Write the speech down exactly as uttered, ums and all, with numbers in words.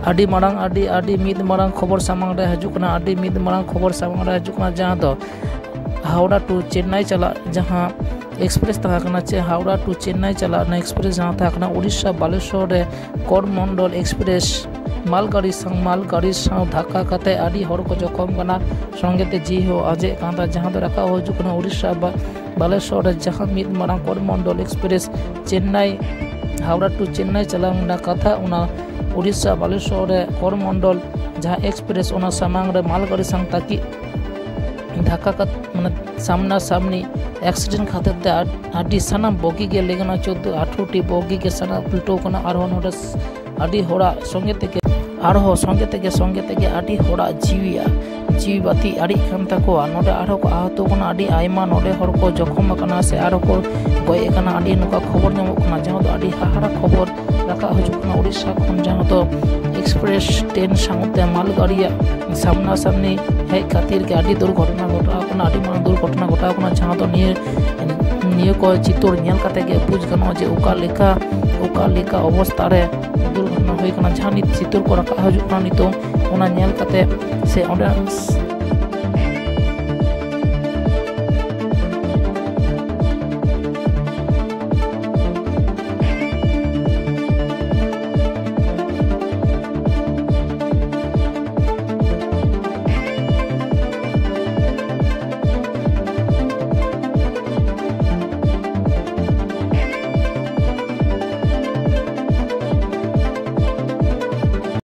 ᱟᱹᱰᱤ ᱢᱟᱲᱟᱝ ᱟᱹᱰᱤ ᱟᱹᱰᱤ ᱢᱤᱫ ᱢᱟᱲᱟᱝ ᱠᱷᱚᱵᱚᱨ ᱥᱟᱢᱟᱝ ᱨᱮ ᱦᱤᱡᱩᱜ ᱠᱟᱱᱟ ᱟᱹᱰᱤ ᱢᱤᱫ ᱢᱟᱲᱟᱝ ᱠᱷᱚᱵᱚᱨ ᱥᱟᱢᱟᱝ ᱨᱮ ᱦᱤᱡᱩᱜ ᱠᱟᱱᱟ ᱡᱟᱦᱟᱸ ᱫᱚ ᱦᱟᱣᱲᱟ ᱴᱩ ᱪᱮᱱᱱᱟᱭ ᱪᱟᱞᱟᱜ ᱡᱟᱦᱟᱸ ᱮᱠᱥᱯᱨᱮᱥ ᱛᱟᱦᱮᱸ ᱠᱟᱱᱟ ᱪᱮ ᱦᱟᱣᱲᱟ ᱴᱩ ᱪᱮᱱᱱᱟᱭ ᱪᱟᱞᱟᱜ ᱚᱱᱟ ᱮᱠᱥᱯᱨᱮᱥ ᱡᱟᱦᱟᱸ ᱛᱟᱦᱮᱸ ᱠᱟᱱᱟ ᱩᱲᱤᱥᱥᱟ ᱵᱟᱞᱮᱥᱚᱨ ᱨᱮ ᱠᱚᱨᱢᱚᱱᱰᱚᱞ ᱮᱠᱥᱯᱨᱮᱥ ᱢᱟᱞᱜᱟᱹᱰᱤ ᱥᱟᱶ ᱢᱟᱞᱜᱟᱹᱰᱤ ᱥᱟᱶ ᱫᱷᱟᱠᱠᱟ ᱠᱟᱛᱮ ᱟᱹᱰᱤ ᱦᱚᱲ ᱠᱚ ᱡᱚᱠᱷᱚᱢ ᱠᱟᱱᱟ᱾ ᱥᱚᱸᱜᱮ ᱛᱮ ᱡᱤᱣᱤ ᱦᱚᱸ ᱟᱸᱡᱮᱫ ᱠᱟᱱ ᱛᱟᱦᱮᱸ ᱡᱟᱦᱟᱸ ᱫᱚ ᱨᱟᱠᱟᱵ ᱦᱤᱡᱩᱜ ᱠᱟᱱᱟ ᱩᱲᱤᱥᱥᱟ ᱵᱟᱞᱮᱥᱚᱨ ᱨᱮ ᱡᱟᱦᱟᱸ ᱢᱤᱫ ᱢᱟᱲᱟᱝ ᱠᱚᱨᱢᱚᱱᱰᱚᱞ ᱮᱠᱥᱯᱨᱮᱥ ᱪᱮᱱᱱᱟᱭ ᱦᱟᱣᱲᱟ ᱴᱩ ᱪᱮᱱᱱᱟᱭ ᱪᱟᱞᱟᱣ ᱨᱮᱱᱟᱜ ᱠᱟᱛᱷᱟ ᱚᱱᱟ ᱩᱲᱤᱥᱥᱟ ᱵᱟᱞᱮᱥᱚᱨ ᱨᱮ ᱠᱚᱨᱢᱚᱱᱰᱚᱞ ᱡᱟᱦᱟᱸ ᱮᱠᱥᱯᱨᱮᱥ ᱚᱱᱟ ᱥᱟᱢᱟᱝ ᱨᱮ ᱢᱟᱞᱜᱟᱹᱰᱤ ᱥᱟᱶ ᱛᱟᱹᱠᱤᱡ ᱫᱷᱟᱠᱠᱟ ᱠᱟᱛᱮ ᱢᱟᱱᱮ ᱥᱟᱢᱱᱟ ᱥᱟᱢᱱᱤ ᱮᱠᱥᱤᱰᱮᱱᱴ ᱠᱷᱟᱹᱛᱤᱨ ᱛᱮ ᱟᱹᱰᱤ ᱥᱟᱱᱟᱢ ᱵᱚᱜᱤ ᱜᱮ ᱞᱟᱹᱭ ᱜᱟᱱᱚᱜᱼᱟ ᱪᱳᱫᱽᱫᱳ ᱟᱴᱷᱨᱚ ᱴᱤ ᱵᱚᱜᱤ ᱜᱮ ᱥᱟᱱᱟᱢ ᱩᱞᱴᱟᱹᱣ ᱠᱟᱱᱟ᱾ ᱟᱨᱦᱚᱸ ᱱᱚᱰᱮ ᱟᱹᱰᱤ ᱦᱚᱲᱟᱜ ᱥᱚᱸᱜᱮ ᱛᱮᱜᱮ ᱟᱨᱦᱚᱸ ᱥᱚᱸᱜᱮ ᱛᱮᱜᱮ ᱥᱚᱸᱜᱮ ᱛᱮᱜᱮ ᱟᱹᱰᱤ ᱦᱚᱲᱟᱜ ᱡᱤᱣᱤᱭᱟ ᱡᱤᱣᱤ ᱵᱟᱹᱛᱤ ᱟᱹᱲᱤᱡ ᱠᱟᱱ ᱛᱟᱠᱚᱣᱟ᱾ ᱱᱚᱰᱮ ᱟᱨᱦᱚᱸ ᱠᱚ ᱟᱦᱚᱛᱚ ᱠᱟᱱᱟ ᱟᱹᱰᱤ ᱟᱭᱢᱟ ᱱᱚᱰᱮ ᱦᱚᱲ ᱠᱚ ᱡᱚᱠᱷᱚᱢ ᱟᱠᱟᱱᱟ ᱥᱮ ᱟᱨᱦᱚᱸ ᱠᱚ ᱜᱚᱡ ᱟᱠᱟᱱᱟ ᱟᱹᱰᱤ ᱱᱚᱝᱠᱟ ᱠᱷᱚᱵᱚᱨ ᱧᱟᱢᱚᱜ ᱠᱟᱱᱟ ᱡᱟᱦᱟᱸ ᱫᱚ ᱟᱹᱰᱤ ᱦᱟᱦᱟᱲᱟ ᱠᱷᱚᱵᱚᱨ ᱨᱟᱠᱟᱵ ᱦᱤᱡᱩᱜ ᱠᱟᱱᱟ ᱩᱲᱤᱥᱥᱟ ᱠᱷᱚᱱ ᱡᱟᱦᱟᱸ ᱫᱚ ᱮᱠᱥᱯᱨᱮᱥ ᱴᱨᱮᱱ ᱥᱟᱶᱛᱮ ᱢᱟᱞ ᱜᱟᱹᱰᱤᱭᱟᱜ ᱥᱟᱢᱱᱟ ᱥᱟᱢᱱᱤ ᱦᱮᱡ ᱠᱷᱟᱹᱛᱤᱨ ᱜᱮ ᱟᱹᱰᱤ ᱫᱩᱨᱜᱷᱚᱴᱚᱱᱟ ᱜᱷᱚᱴᱟᱣ ᱠᱟᱱᱟ ᱟᱹᱰᱤ ᱢᱟᱨᱟᱝ ᱫᱩᱨᱜᱷᱚᱴᱚᱱᱟ ᱜᱷᱚᱴᱟᱣ ᱠᱟᱱᱟ ᱡᱟᱦᱟᱸ ᱫᱚ ᱱᱤᱭᱟᱹ ᱱᱤᱭᱟᱹ ᱠᱚ ᱪᱤᱛᱟᱹᱨ ᱧᱮᱞ ᱠᱟᱛᱮ ᱜᱮ ᱵᱩᱡᱽ ᱜᱟᱱᱚᱜᱼᱟ ᱡᱮ ᱚᱠᱟ ᱞᱮᱠᱟ ᱚᱠᱟ ᱞᱮᱠᱟ ᱚᱵᱚᱥᱛᱟ ᱨᱮ ᱫᱩᱨᱜᱷᱚᱴᱚᱱᱟ ᱦᱩᱭ ᱠᱟᱱᱟ᱾ ᱡᱟᱦᱟᱸ ᱱᱤᱛ ᱪᱤᱛᱟᱹᱨ ᱠᱚ ᱨᱟᱠᱟᱵ ᱦᱤᱡᱩᱜ ᱠᱟᱱᱟ ᱱᱤᱛᱚᱝ ᱚᱱᱟ ᱧᱮᱞ ᱠᱟᱛᱮ ᱥᱮ ᱚᱸᱰᱮ